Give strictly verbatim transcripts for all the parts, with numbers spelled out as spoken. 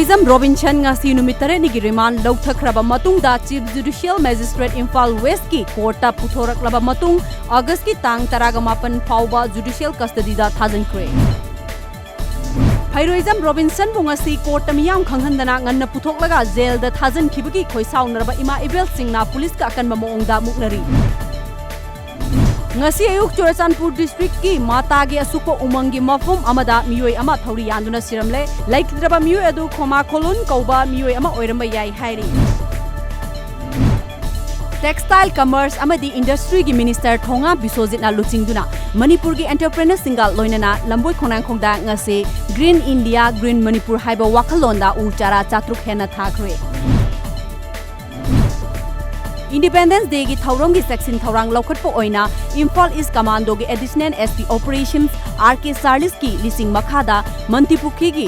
ꯖꯝ ꯔꯣꯕꯤꯟꯁꯟ ꯉꯁꯤ ꯅꯨꯃꯤꯠ ꯇꯔꯦꯠꯅꯤꯒꯤ ꯔꯤꯃꯥꯟ ꯂꯧꯊꯈ꯭ꯔꯕ ꯃꯇꯨꯡꯗ Chief Judicial Magistrate ꯏꯝꯐꯥꯜ ꯋꯦꯁꯀꯤ ꯀꯣꯔꯠꯇ ꯄꯨꯊꯣꯔꯛꯂꯕ ꯃꯇꯨꯡ Augustꯀꯤ ꯇꯥꯡ ꯇꯔꯥꯃꯥꯄꯟ ꯐꯥꯎꯕ judicial custodyꯗ ꯊꯥꯖꯤꯟꯈ꯭ꯔꯦ꯫ ꯐꯩꯔꯣꯏꯖꯝ ꯔꯣꯕꯤꯟꯁꯟꯕꯨ ꯉꯁꯤ ꯀꯣꯔꯠꯇ ꯃꯤꯌꯥꯝ ꯈꯪꯍꯟꯗꯅ ꯉꯟꯅ ꯄꯨꯊꯣꯛꯂꯒ ꯖꯦꯜꯗ ꯊꯥꯖꯤꯟꯈꯤꯕꯒꯤ ꯈꯣꯏꯁꯥꯎꯅꯔꯕ ꯏꯃꯥ ꯏꯕꯦꯜꯁꯤꯡꯅ ꯄꯨꯂꯤꯁꯀ ꯑꯀꯟꯕ ꯃꯑꯣꯡꯗ ꯃꯨꯛꯅꯔꯤ꯫ ꯉꯁꯤ ꯑꯌꯨꯛ ꯆꯨꯔꯆꯥꯟꯄꯨꯔ districtꯀꯤ ꯃꯥꯇꯥꯒꯤ ꯑꯁꯨꯛꯄ ꯎꯃꯪꯒꯤ ꯃꯐꯝ ꯑꯃꯗ ꯃꯤꯑꯣꯏ ꯑꯃ ꯊꯧꯔꯤ ꯌꯥꯟꯗꯨꯅ ꯁꯤꯔꯝꯂꯦ꯫ ꯂꯩꯈꯤꯗ꯭ꯔꯕ ꯃꯤꯑꯣꯏ ꯑꯗꯨ ꯈꯣꯃꯥ ꯈꯣꯂꯨꯟ ꯀꯧꯕ ꯃꯤꯑꯣꯏ ꯑꯃ ꯑꯣꯏꯔꯝꯕ ꯌꯥꯏ ꯍꯥꯏꯔꯤ꯫ Textile, Commerce ꯑꯃꯗꯤ Industryꯒꯤ Minister ꯊꯣꯉꯥ ꯕꯤꯁꯣꯖꯤꯠꯅ ꯂꯨꯆꯤꯡꯗꯨꯅ ꯃꯅꯤꯄꯨꯔꯒꯤ entrepreneurꯁꯤꯡꯒ ꯂꯣꯏꯅꯅ ꯂꯝꯕꯣꯏ ꯈꯣꯡꯅꯥꯡꯈꯣꯡꯗ ꯉꯁꯤ Green India, Green Manipur ꯍꯥꯏꯕ ꯋꯥꯈꯜꯂꯣꯟꯗ ꯎ ꯆꯥꯔꯥ ꯆꯥꯇ꯭ꯔꯨꯛ ꯍꯦꯟꯅ ꯊꯥꯈ꯭ꯔꯦ꯫ Independence Dayꯒꯤ ꯊꯧꯔꯝꯒꯤ ꯆꯦꯛꯁꯤꯟ ꯊꯧꯔꯥꯡ ꯂꯧꯈꯠꯄ ꯑꯣꯏꯅ Imphal East Commandoꯒꯤ Additional SP Operations R K Charlesꯀꯤ ꯂꯤꯁꯤꯡ ꯃꯈꯥꯗ ꯃꯟꯇꯤꯄꯨꯈ꯭ꯔꯤꯒꯤ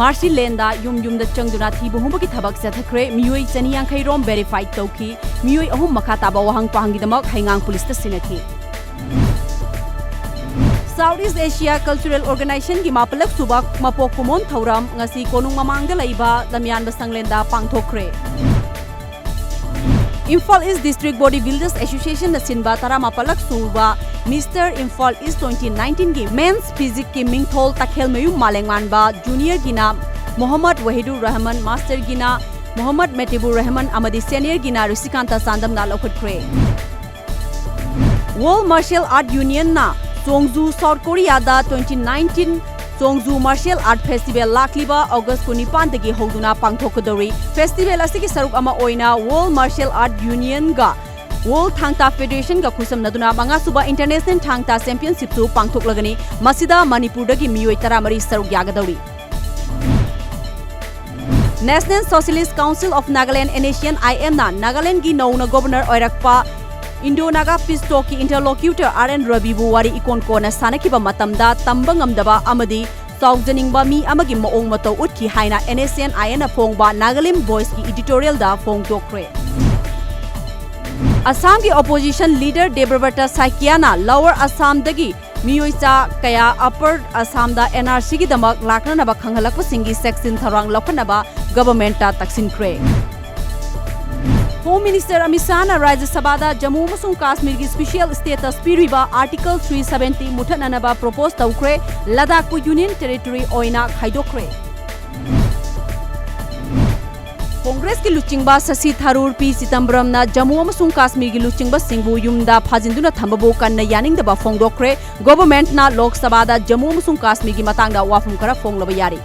ꯃꯥꯔꯁꯤ ꯂꯦꯟꯗ ꯌꯨꯝ ꯌꯨꯝꯗ ꯆꯪꯗꯨꯅ ꯊꯤꯕ ꯍꯨꯝꯕꯒꯤ ꯊꯕꯛ ꯆꯠꯊꯈ꯭ꯔꯦ꯫ ꯃꯤꯑꯣꯏ ꯆꯅꯤ ꯌꯥꯡꯈꯩ ꯔꯣꯝ verify ꯇꯧꯈꯤ꯫ ꯃꯤꯑꯣꯏ ꯑꯍꯨꯝ ꯃꯈꯥ ꯇꯥꯕ ꯋꯥꯍꯪ ꯄꯥꯎꯍꯪꯒꯤꯗꯃꯛ ꯍꯩꯉꯥꯡ ꯄꯨꯂꯤꯁꯇ ꯁꯤꯟꯅꯈꯤ꯫ South East Asia Cultural Organizationꯒꯤ ꯃꯥꯄꯜꯂꯛ ꯁꯨꯕ ꯃꯄꯣꯛ ꯀꯨꯝꯑꯣꯟ ꯊꯧꯔꯝ ꯉꯁꯤ ꯀꯣꯅꯨꯡ ꯃꯃꯥꯡꯗ ꯂꯩꯕ ꯂꯝꯌꯥꯟꯕ ꯁꯪꯂꯦꯟꯗ ꯄꯥꯡꯊꯣꯛꯈ꯭ꯔꯦ꯫ Imphal East District Body Builders Associationꯅ ꯁꯤꯟꯕ ꯇꯔꯥꯃꯥꯄꯜꯂꯛ ꯁꯨꯕ Mister Imphal East twenty nineteenꯒꯤ Men's Physicalꯒꯤ ꯃꯤꯡꯊꯣꯜ ꯇꯈꯦꯜꯃꯌꯨꯝ ꯃꯥꯂꯦꯝꯉꯥꯟꯕ Juniorꯒꯤꯅ ꯃꯣꯍꯝꯃꯗ ꯋꯥꯍꯤꯗꯨꯔ ꯔꯍꯃꯟ, Masterꯒꯤꯅ ꯃꯣꯍꯝꯃꯗ ꯃꯦꯇꯤꯕꯨꯔ ꯔꯍꯃꯟ ꯑꯃꯗꯤ Seniorꯒꯤꯅ ꯔꯤꯁꯤꯀꯥꯟꯇ ꯆꯥꯟꯗꯝꯅ ꯂꯧꯈꯠꯈ꯭ꯔꯦ꯫ World Martial Art Unionꯅ ꯆꯣꯡꯖꯨ, South Koreaꯗ twenty nineteen ꯆꯣꯡꯖꯨ Martial Art Festival ꯂꯥꯛꯂꯤꯕ August ꯀꯨꯟꯅꯤꯄꯥꯟꯗꯒꯤ ꯍꯧꯗꯨꯅ ꯄꯥꯡꯊꯣꯛꯀꯗꯧꯔꯤ꯫ Festival ꯑꯁꯤꯒꯤ ꯁꯔꯨꯛ ꯑꯃ ꯑꯣꯏꯅ World Martial Art Unionꯒ World ꯊꯥꯡ ꯇꯥ Federationꯒ ꯈꯨꯠꯁꯝꯅꯗꯨꯅ ꯃꯉꯥꯁꯨꯕ International ꯊꯥꯡ ꯇꯥ Championshipꯁꯨ ꯄꯥꯡꯊꯣꯛꯂꯒꯅꯤ꯫ ꯃꯁꯤꯗ ꯃꯅꯤꯄꯨꯔꯗꯒꯤ ꯃꯤꯑꯣꯏ ꯇꯔꯥꯃꯔꯤ ꯁꯔꯨꯛ ꯌꯥꯒꯗꯧꯔꯤ꯫ National Socialist Council of Nagaland, NSCN-IMꯅ ꯅꯥꯒꯥꯂꯦꯟꯗꯒꯤ ꯅꯧꯅ ꯒꯣꯕꯔꯅꯔ ꯑꯣꯏꯔꯛꯄ Indo-Naga Peace Talkꯀꯤ interlocutor R N ꯔꯕꯤꯕꯨ ꯋꯥꯔꯤ ꯏꯀꯣꯟ ꯀꯣꯟꯅ ꯁꯥꯟꯅꯈꯤꯕ ꯃꯇꯝꯗ ꯇꯝꯕ ꯉꯝꯗꯕ ꯑꯃꯗꯤ ꯆꯥꯎꯖꯅꯤꯡꯕ ꯃꯤ ꯑꯃꯒꯤ ꯃꯑꯣꯡ ꯃꯇꯧ ꯎꯠꯈꯤ ꯍꯥꯏꯅ NSCN-IMꯅ ꯐꯣꯡꯕ Nagalim Voiceꯀꯤ editorialꯗ ꯐꯣꯡꯗꯣꯛꯈ꯭ꯔꯦ꯫ ꯑꯁꯥꯝꯒꯤ opposition leader ꯗꯦꯕꯕ꯭ꯔꯇ ꯁꯥꯏꯀꯤꯌꯥꯅ Lower Assamꯗꯒꯤ ꯃꯤꯑꯣꯏ ꯆꯥ ꯀꯌꯥ ꯑꯄꯔ ꯑꯁꯥꯝꯗ ꯑꯦꯟ ꯑꯥꯔ ꯁꯤꯒꯤꯗꯃꯛ ꯂꯥꯛꯅꯅꯕ ꯈꯪꯍꯜꯂꯛꯄꯁꯤꯡꯒꯤ ꯆꯦꯛꯁꯤꯟ ꯊꯧꯔꯥꯡ ꯂꯧꯈꯠꯅꯕ ꯒꯚꯔꯟꯃꯦꯟꯠꯇ ꯇꯛꯁꯤꯟꯈ꯭ꯔꯦ꯫ ꯍꯣꯝ ꯃꯤꯅꯤꯁꯇꯔ ꯑꯃꯤꯠ ꯁꯥꯍꯅ ꯔꯥꯖ꯭ꯌ ꯁꯚꯥꯗ ꯖꯝꯃꯨ ꯑꯃꯁꯨꯡ ꯀꯥꯁꯃꯤꯔꯒꯤ ꯁ꯭ꯄꯦꯁꯤꯌꯦꯜ ꯁ꯭ꯇꯦꯇꯁ ꯄꯤꯔꯤꯕ ꯑꯥꯔꯇꯤꯀꯜ ꯊ꯭ꯔꯤ ꯁꯚꯦꯟꯇꯤ ꯃꯨꯠꯊꯠꯅꯅꯕ ꯄ꯭ꯔꯣꯄꯣꯖ ꯇꯧꯈ꯭ꯔꯦ꯫ ꯂꯗꯥꯈꯄꯨ ꯌꯨꯅꯤꯌꯟ ꯇꯦꯔꯤꯇꯣꯔꯤ ꯑꯣꯏꯅ ꯈꯥꯏꯗꯣꯛꯈ꯭ꯔꯦ꯫ ꯀꯣꯡꯒ꯭ꯔꯦꯁꯀꯤ ꯂꯨꯆꯤꯡꯕ ꯁꯁꯤ ꯊꯔꯨꯔ, ꯄꯤ ꯆꯤꯗꯝꯕꯔꯝꯅ ꯖꯝꯃꯨ ꯑꯃꯁꯨꯡ ꯀꯥꯁꯃꯤꯔꯒꯤ ꯂꯨꯆꯤꯡꯕꯁꯤꯡꯕꯨ ꯌꯨꯝꯗ ꯐꯥꯖꯤꯟꯗꯨꯅ ꯊꯝꯕꯕꯨ ꯀꯟꯅ ꯌꯥꯅꯤꯡꯗꯕ ꯐꯣꯡꯗꯣꯛꯈ꯭ꯔꯦ꯫ ꯒꯣꯚꯔꯟꯃꯦꯟꯠꯅ ꯂꯣꯛ ꯁꯚꯥꯗ ꯖꯝꯃꯨ ꯑꯃꯁꯨꯡ ꯀꯥꯁꯃꯤꯔꯒꯤ ꯃꯇꯥꯡꯗ ꯋꯥꯐꯝ ꯈꯔ ꯐꯣꯡꯂꯕ ꯌꯥꯔꯤ꯫